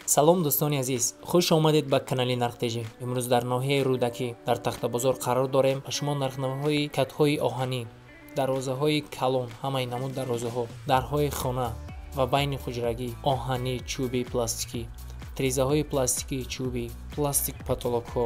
Салом, дӯстони азиз, хуш омадед ба канали Нархтежӣ. Имрӯз дар ноҳияи Рӯдакӣ дар Тахтабозор қарор дорем ва шумо нархномаҳои катҳои оҳанӣ, дарвозаҳои калон, ҳамаи намуд дарвозаҳо, дарҳои хона ва байни хуҷрагӣ, оҳанӣ, чӯбӣ, пластикӣ, тризаҳои пластикӣ, чӯбӣ, пластик, потолокҳо,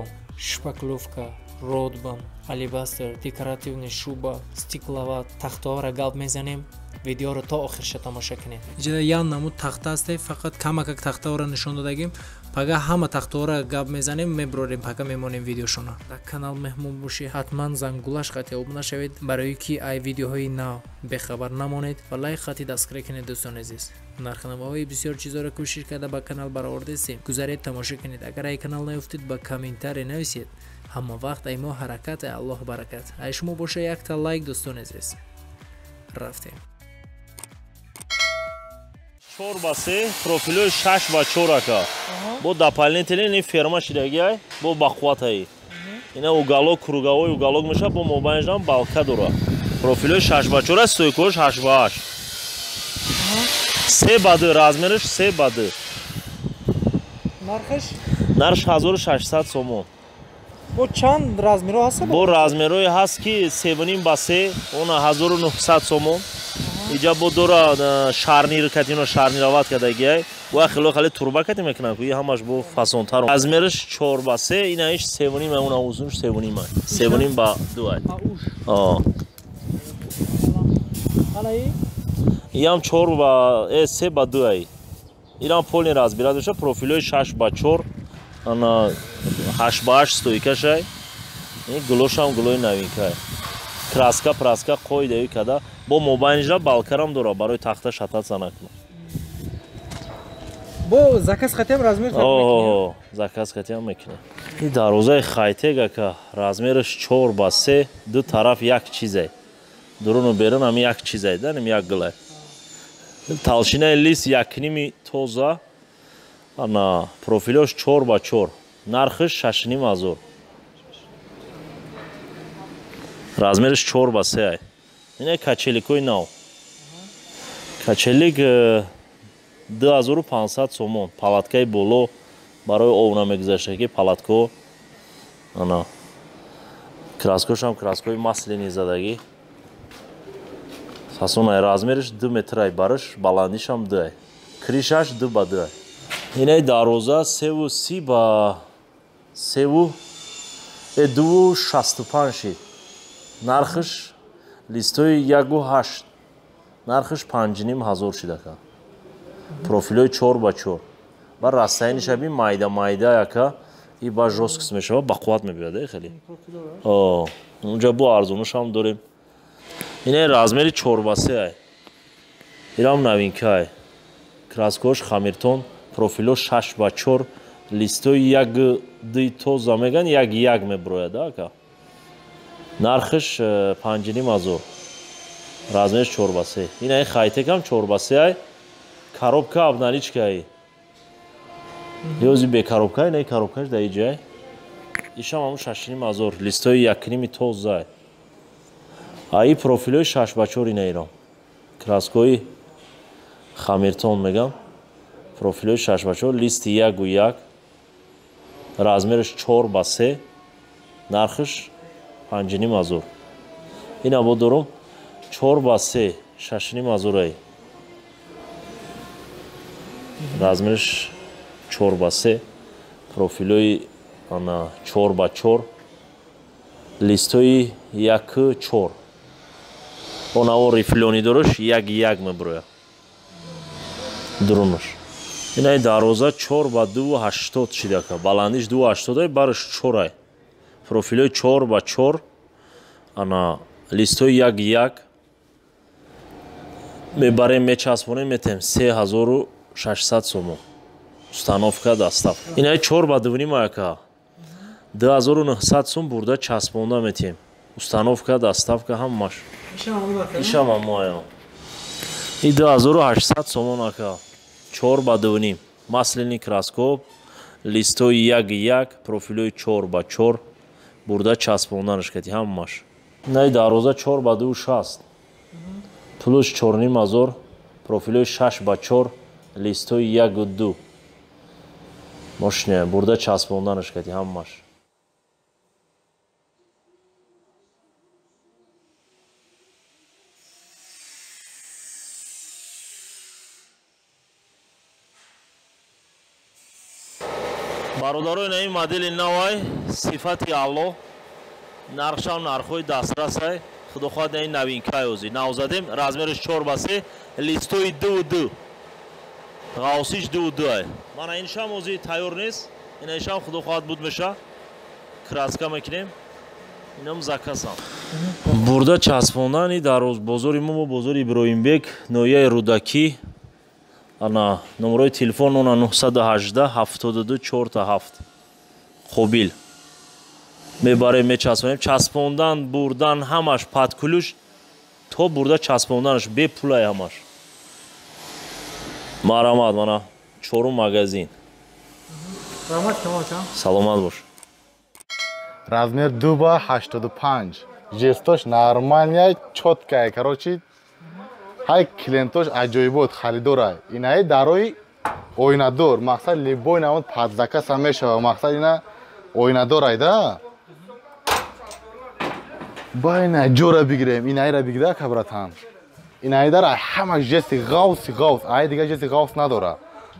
шпаклёвка, ротбан, алебастр, декоративный шуба, стекловат, тахтаҳоро гап мезанем. Видеоро то охирша тамоша кунед. Иҷода як намуд тахта ҳасте, фақат камакак тахтаҳоро нишон додагим. Пага ҳама тахтаҳоро гап мезанем, меброрем, пага мемонем видеошона. Дар канал меҳмон бошӣ, ҳатман зангулаш қати обуна шавед, барои ки ай видеоҳои нав бехабар намонед ва лайк қати дастгирӣ кунед. Дӯстони азиз, нархномаҳои бисёр чизҳоро кӯшиш карда ба канал баровардастем. Гузаред, тамоша кунед. Агар ай канал наёфтед, ба комментарий нависед. Ҳама вақт ай мо ҳаракат, ай Аллоҳ баракат. Ай шумо боша якта лайк. Дӯстони азиз, рафтем. 4 ба 3, профилои 6 ба 4, ака. Бо дополнительный ин ферма шидагиай, бо бақувватай. Ина уголок, круговой уголок меша, бо мобайнашам балка дора. Профилои 6 ба 4 аст, стойкош 8 ба 8. 3 ба 2, размераш 3 ба 2. Нархаш? Нархш 1600 сомон. Бо чанд размерҳо ҳаст? Бо размерҳое ҳаст, ки 3.5 ба 3, она 1900 сомон. Иҷа бо дора шарнир катино шарнировать кардагиай. Бо хело хеле турба кати мекунанд, ки ҳамаш бо фасонтар. Размераш 4 ба 3, инаиш 3.5, она узунш 3.5. 3.5 ба 2 ай. Иам 4 ба 3 ба 2 ай. Ирам полный разбирать меша, профилои 6 ба 4, ана 8 ба 8 стойкашай. Ин гулошам гулои новинкай. Краска праска қоидаи када, бо мобайнижа балкарам дора барои тахта шататься накунад. Бо заказ хатиам размер? О, заказ хатиам мекунад. Ин дарвозаи хайтек, ака, размераш 4 ба 3, ду тараф як чизай. Дуруну берун ҳам як чизай, да, ним як гулай. Толщинаи лист якними тоза, ана профилош 4 ба 4. Нархиш 6.5 ҳазор. Размераш 4 ба 3 ай. Ина качеликои нав. Качелик 2500 сомон. Палаткаи боло барои ов намегузаштаги палатко. Ана краскошам краскои масляный задагӣ. Фасонай, размераш 2 метрай бараш, баландишам 2 ай. Крышаш 2 ба 2 ай. Инаи дарвоза 3.30 ба 3 2.65 шид. Нархиш листои 1.8, нархиш 5.5 ҳазор шид, ака. Профилои 4 ба 4. Ба расстояниша би майда майда, ака, и ба жёсткость мешава, ба қувват мебиёд, хеле. О, унҷа бо арзонушам дорем. Ина размери 4 ба 3 ай. Ирам новинка ай. Краскош хамиртон, профило 6 ба 4, листои 1.2 тоза меган, 1.1 меброяд, ака. Нархиш 5.5 ҳазор. Размериш 4 ба 3. Ина хайтекам 4 ба 3 ай. Коробка обналичка ай. Ёзи бе коробка, ина коробкаш дар иҷай. Ишам ҳамун 6.5 ҳазор. Листои 1.5 тоза ай. Аи профилои 6 ба 4 ина ирам. Краскои хамиртон мегам. Профилои 6 ба 4, листи 1.1. Размериш 4 ба 3. Нархиш 5.5 ҳазор. Ина бо дорум 4 ба 3, 6.5 ҳазор ай. Размериш 4 ба 3, профилои ана 4 ба 4, листои 1.4. Онаво рифлёни дорош 1.1 меброяд. Дурунаш. Инаи дарвоза 4 ба 2.80 шид, ака. Баландиш 2.80 ай, бараш 4 ай. Профилои 4 ба 4, ана листои 1.1 мебарем, мечаспонем, метем 3600 сомон. Установка, доставка. Инаи 4 ба 2.5, ака. 2900 сом бурда часпонда метем. Установка, доставка ҳамаш. Ишам ҳамоя. И 2800 сомон, ака. 4 ба 2.5. Масляный краскоп, листои 1.1, профилои 4 ба 4, бурда часпонданаш кати ҳамаш. Инаи дарвоза 4 ба 2.60. Плюс 4.5 ҳазор, профилои 6 ба 4, листои 1.2. Мошина бурда часпонданаш кати ҳамаш. Бародарои ин модели навай, сифати алло, нархшам нархҳои дастрасай. Худо хоҳад ин новинкай ози. Нав задем, размераш 4 ба 3, листои 2 2. Ғавсиш 2 2 ай. Мана иншам ози тайёр нест. Ина ишам худо хоҳад буд меша. Краска мекунем. Инам закасам. Бурда часпондани дар бозори мо, бозори Иброҳимбек, ноҳияи Рӯдакӣ. Ана номерои телефон она 918 72 4 7. Қобил. Мебарем, мечаспонем. Часпондан, бурдан ҳамаш под ключ, то бурда часпонданаш бепулай ҳамаш. Марҳамат, мана чорум магазин. Раҳмат шумо ака. Саломат бош. Размер 2 ба 85. Жестош нормальная, чёткая. Короче, ҳай клиентош аҷоибот, харидорай. Инаи дарои оинадор. Мақсад любой намуд под заказ ам мешава. Мақсад ина оинадорай да. Ба ина ҷора бигирем, инаира бигира ака братан. Инаи дара ҳама жести ғавси ғавс, ай дига жести ғавс надора.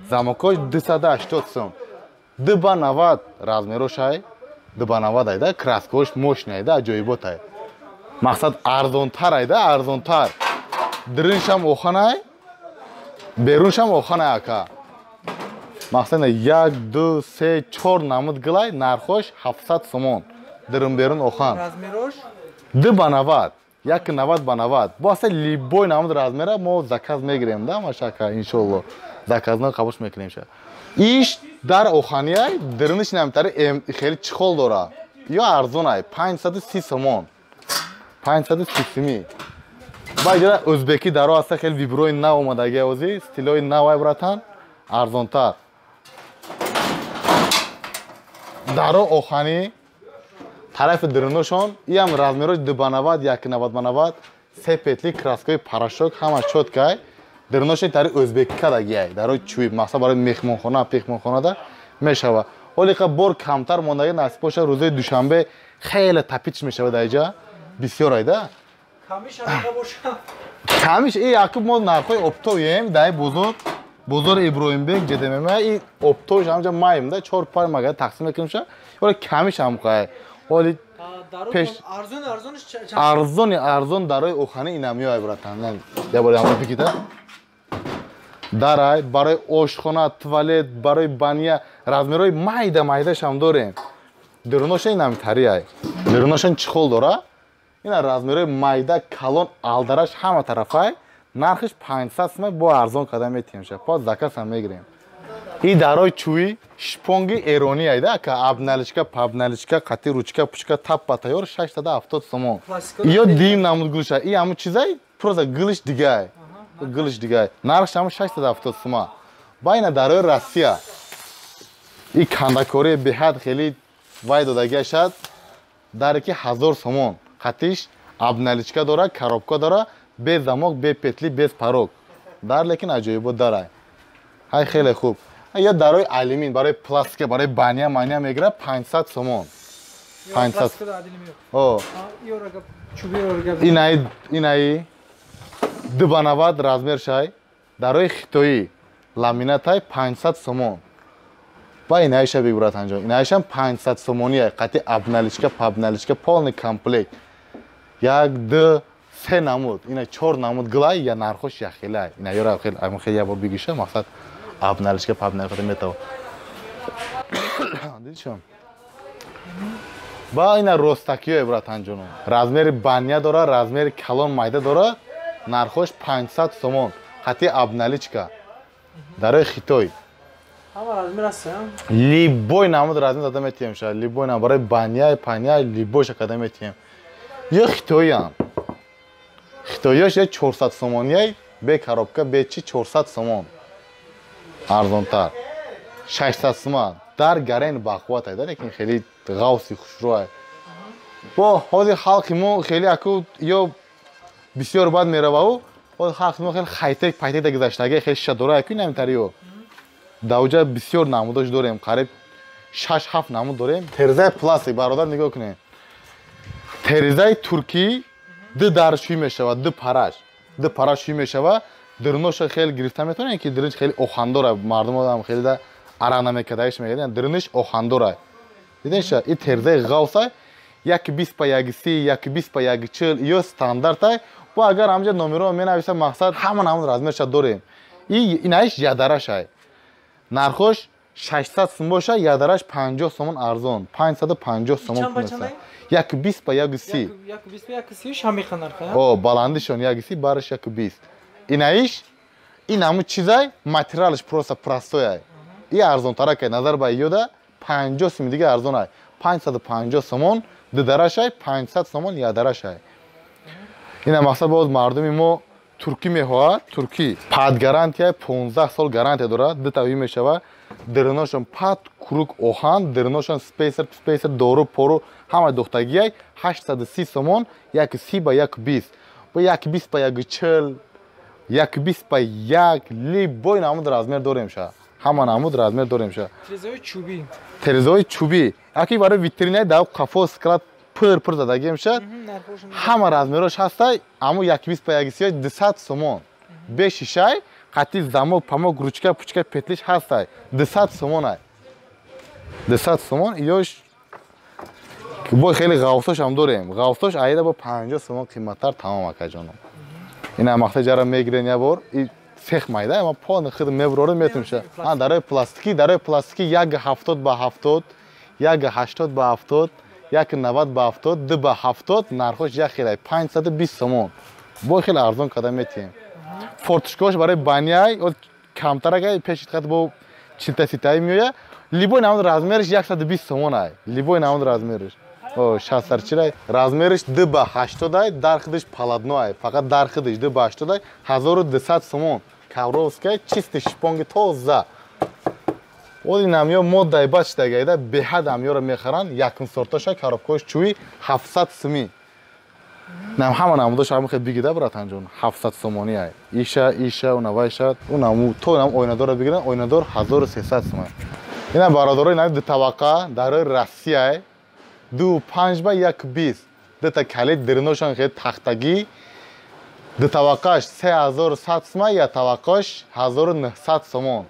Замокош 280 сом. 2 ба 90 размерошай. 2 ба 90 ай да, краскош мощный да, аҷоибот ай. Мақсад арзонтар ай да, арзонтар. Дриншам оханай, беруншам оханай ака. Мақсад 1, 2, 3, 4 намуд гилай, нархош 700 сомон. Дирин берун охан. Размерош 2 ба 90, 1,90 ба 90. Бо аста любой намуд размера мо заказ мегирем да, машака, иншолло. Заказно қабул мекунем ша. Иш дар оханияй, дириниш намтари хеле чехол дора. Ё арзонай, 530 сомон. 530 сими. Ба иҷора ӯзбекӣ даро аста, хеле виброи нав омадаги ози, стилои навай братан, арзонтар. Даро оханӣ, тарафи дириношон, иам размерош 2 ба 90, 1,90 ба 90, се петли, краскои порошок, ҳама чёткай. Дириноши тари ӯзбекӣ кадагиай, дарои чӯб, мақсад барои меҳмонхона, пехмонхонада мешава. Ҳоле қа бор камтар мондаги, насиб боша, рӯзои душанбе хеле тапитш мешава дар иҷа, бисёр айда. Камиш ака боша. Камиш и якуб мо нархҳои оптовием дар бозор, бозори Иброҳимбек ҷдмм и оптовиш ҳамҷа маем да, чор пар магазин тақсим мекунем ша. Ҳоле камиш ҳам қай. Ҳоли Пеш арзон арзонш чанд? Арзони арзон дарои охани инамиёй братан. Я бори ҳамон бигида. Дарай барои ошхона, туалет, барои баня размерҳои майда майдашам дорем. Дуруноша инамитариай. Дуруношан чехол дора. Ина размерҳои майда, калон, алдараш ҳама тарафай. Нархиш 500 сум, бо арзон карда метиҳем ша. По заказ ҳам мегирем. И дарои чӯи шпонги эронӣ айда ака, обналичка, пабналичка, қати ручка, пучка, таппа тайёр 670 сомон. Ё дим намуд гулша. И ҳамун чизай, просто гулиш дигай. Гулиш дигай. Нархш ҳамун 670 сума. Ба ина дарои Россия. И кандакории беҳад хеле вай додагиашад. Даре ки 1000 сомон. Қатиш обналичка дора, коробка дора, без замок, без петли, без порог. Дар лекин аҷоибот дарай. Ҳай хеле хуб. Я дарои алюмин барои пластика, барои баня маня мегира 500 сомон. 500. О. Инаи инаи 2 ба 90 размер шай. Дарои хитоӣ ламинатай 500 сомон. Ба инаиша бигурад анҷо. Инаишам 500 сомонӣ, қати обналичка, пабналичка, полный комплект. Як, ду, се намуд. Ина чор намуд гилай, я нархош яхелай. Ина ёра хел, ам хел я бор бигиша, мақсад обналичка, пабналичка метава. Дидишон? Ба ина ростакиё братанҷоно. Размери баня дора, размери калон майда дора, нархош 500 сомон. Қати обналичка. Дарои Хитой. Ҳама размер аст, Любой намуд размер зада метиҳем ша. Любой намуд барои баня, паня, любойша када метиҳем. Ё хитоиам. Хитоиёш я 400 сомонияй, бе коробка, бе чи 400 сомон. Арзонтар. 600 сума. Дар гарен бақувват айда, лекин хеле ғавси хушрӯай. Бо ҳозир халқи мо хеле аку ё бисёр бад меравау, ҳозир халқи мо хеле хайтек пайтек гузаштаги хеле шишадора аку инамитариё. Дар оҷа бисёр намудош дорем, қариб 6-7 намуд дорем. Терезаи пластик бародар нигоҳ кунед. Терезаи туркӣ ду дар шӯй мешавад, ду параш. Ду параш шӯй мешавад. Дурноша хеле гирифта метавонед ки дурниш хеле охандора, мардум одам хеле да арақ намекадаиш мегӯянд, дурниш охандора. Диденша, ин терезаи ғавса 1.20 ба 1.30, 1.20 ба 1.40 ё стандартай. Бо агар ҳамҷа номерро менависа мақсад ҳама намуд размерша дорем. Инаиш ядарашай. Нархош 600 сум боша, ядараш 50 сомон арзон, 550 сомон пул аст. 1.20 ба 1.30. 1.20 ба 1.30 шамиқа нарха? О, баландишон 1.30, бараш 1.20. Инаиш ин ҳамун чизай, материалш просто простояй. И арзонтаракай назар ба иёда 50 сум дига арзонай. 550 сомон дударашай, 500 сомон ядарашай. Ина мақсад боз мардуми мо туркӣ мехоҳад, туркӣ. Пад гарантия 15 сол гарантия дорад, ду тавӣ мешавад. Дирношон пад круг оҳан, дирношон спейсер, спейсер, дору, пору, ҳама духтагиай 830 сомон, 1.30 ба 1.20. Бо 1.20 ба 1.40, 1.20 ба 1, либой намуд размер дорем ша. Ҳама намуд размер дорем ша. Терезаҳои чӯбӣ. Терезаҳои чӯбӣ. Аки барои витринаи дар қафо склад пур задагием ша. Ҳама размерош ҳастай, аммо 1.20 ба 1.30 200 сомон. Бе шишай, қати замок, памок, ручка, пучка, петлиш ҳастай. 200 сомон ай. 200 сомон ёш бо хеле ғавсош ҳам дорем. Ғавсош айда бо 50 сомон қиматтар тамом акаҷонам. Ина мақсад ҷара мегирен я бор, и сех майда, ма пон худ меброрем метумша. Ан дарои пластики, дарои пластики 1.70 ба 70, 1.80 ба 70, 1.90 ба 70, 2 ба 70, нархош як хелай 520 сомон. Бо хеле арзон када метием. Фортушкош барои баняй, от камтарагай пеши хат бо чилта ситаи меоя. Либой намуд размериш 120 сомон ай. Либой намуд размериш. О, 60 ай. Размериш 2 ба 80 ай, дар худиш паладно ай. Фақат дар худиш 2 ба 80 ай, 1200 сомон. Ковровская чистый шпонги тоза. Оди намё моддаи бачдагайда беҳад амёро мехаранд, якум сорташа коробкаҳош чӯи 700 сумӣ. Нам ҳама намудош ҳама хел бигида братанҷон, 700 сомонӣ ай. Иша, иша, унавайша, унаму то нам ойнадорро бигиранд, ойнадор 1300 сум ай. Ина бародарои нави ду табақа дарои Россия ай. 2.5 ба 1.20. Дута калид дирношон хел тахтагӣ. Ду табақаш 3100 сум ай, як табақаш 1900 сомон.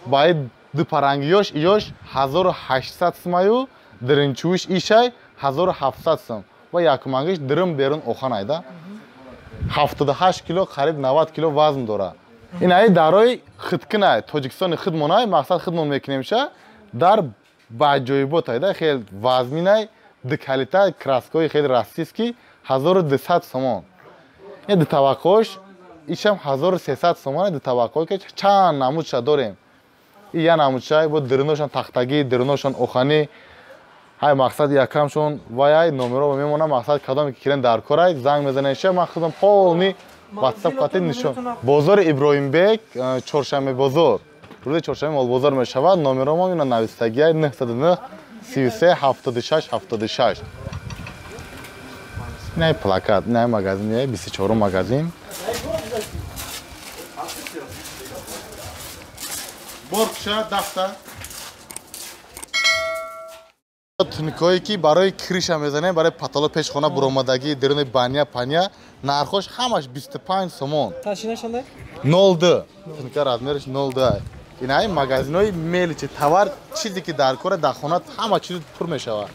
Баъд ду парангиёш иёш 1800 сум аю, диринчӯш ишай 1700 сум. Ва якумангиш дирим берун охан айда. 78 кило, қариб 90 кило вазн дорад. Ин ай дарои хидкинай, Тоҷикистони хидмонай, мақсад хидмон мекунемша, дар баҷоибот айда, хел вазминай, ду калита, краскаҳои хеле российский, 1200 сомон. Ин ду табақаҳош, ишам 1300 сомон, ду табақаҳо ки чанд намудша дорем. И я намудша, бо дириношон тахтагӣ, дириношон оханӣ. Ҳай мақсад якамшон вай ай номеро мемонам, мақсад кадоме ки клиент дар корай, занг мезанеша, ман худам полни WhatsApp қати нишон. Бозори Иброҳимбек, чоршанбе бозор. Рӯзи чоршанбе молбозор мешавад, номеромон ина навистагиай 909 33 76 76. Инай плакат, инай магазин, инай 24 магазин. Боркша дафта. Тункое ки барои криша мезанем, барои патоло пешхона буромадагӣ, даруни баня паня, нархош ҳамаш 25 сомон. Ташина чанда? 0.2. Тунка размериш 0.2. Инаи магазинҳои меличи товар, чизе ки дар кора дар хона ҳама чиз пур мешавад.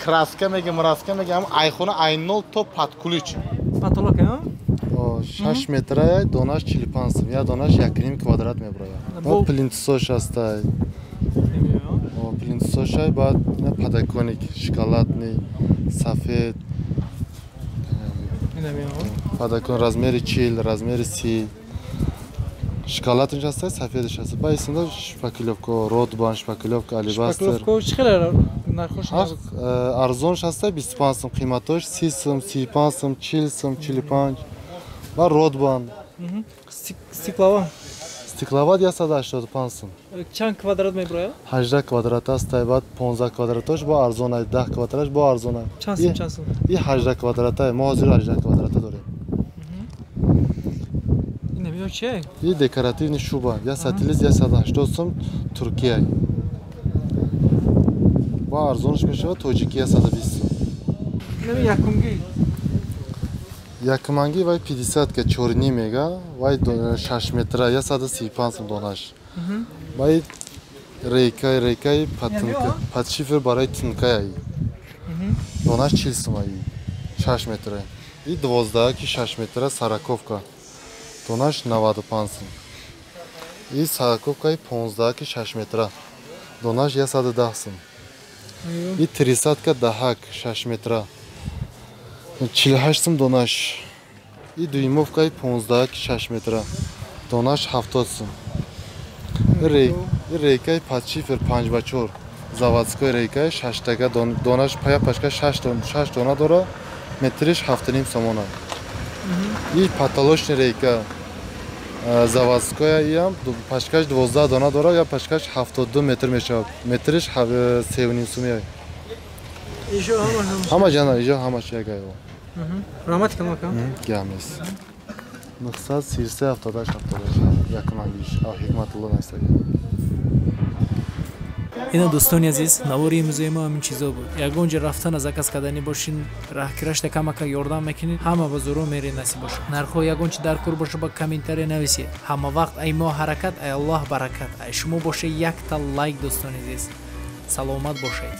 Краска мегем, раска мегем, айхона ай 0 то паткулич. Патолок, а? 6 метра, донаш 45 сом, я донаш 1.5 квадрат меброяд. Плинтусош ҳастай. Плинтусошай, баъд подоконник шоколадный, сафед. Подокон размери 40, размери 30. Шоколадаш ҳастай, сафедаш ҳастай. Баъд истинда шпаклёвка, родбан, шпаклёвка, алебастер. Шпаклёвка чӣ хеле нархош? Арзонш ҳастай 25 сом, қиматош 30 сом, 35 сом, 40 сом, 45. Баъд родбан. Стеклова. Стекловат 185 сом. Чанд квадрат меброяд? 18 квадрат аст, баъд 15 квадратош бо арзон ай, 10 квадраташ бо арзон ай. Чанд сом, чанд сом? И 18 квадрат ай, мо ҳозир 18 квадрата дорем. Ин намиё чие? И декоративный шуба, 130, 180 сом, Туркия. Ба арзонш мешавад тоҷики 120 сум. Инами якумги. Якуманги вай 50 ка чорни мега, вай 6 метра 135 сум донаш. Вай рейкаи патинка, патшифер барои тинкаи. Донаш 40 сум ай. 6 метра. И 12 ки 6 метра сороковка. Донаш 95 сум. И сороковкаи 15 ки 6 метра. Донаш 110 сум. И 30 ка даҳак 6 метра. 48 сум донаш. И дуюмовкаи 15 ки 6 метра. Донаш 70 сум. И рейкаи подшифер 5 ба 4. Заводской рейкаи 6 тага донаш пая пашка 6 дона дора. Метриш 7,5 сомона. И потолочный рейка заводская иам пашкаш 12 дона дора, я пашкаш 72 метр мешавад. Метриш 3,5 сум. Ижо ҳама. Ҳама ҷана, ижо ҳамаш ягай. Раҳмат калом ака. Гамис. 933 78 78 якумангиш. Ҳикматулло найсаги. Ина дӯстони азиз, навори имрӯзаи мо ҳамин чизо буд. Ягон ҷо рафтан заказ кардани бошин, раҳкирашта камака ёрдам мекунед, ҳама ба зӯро мере насиб бошад. Нархҳо ягон чи дар кор боша ба комментария нависед. Ҳама вақт ай мо ҳаракат, ай Аллоҳ баракат. Ай шумо боша якта лайк дӯстони азиз. Саломат бошед.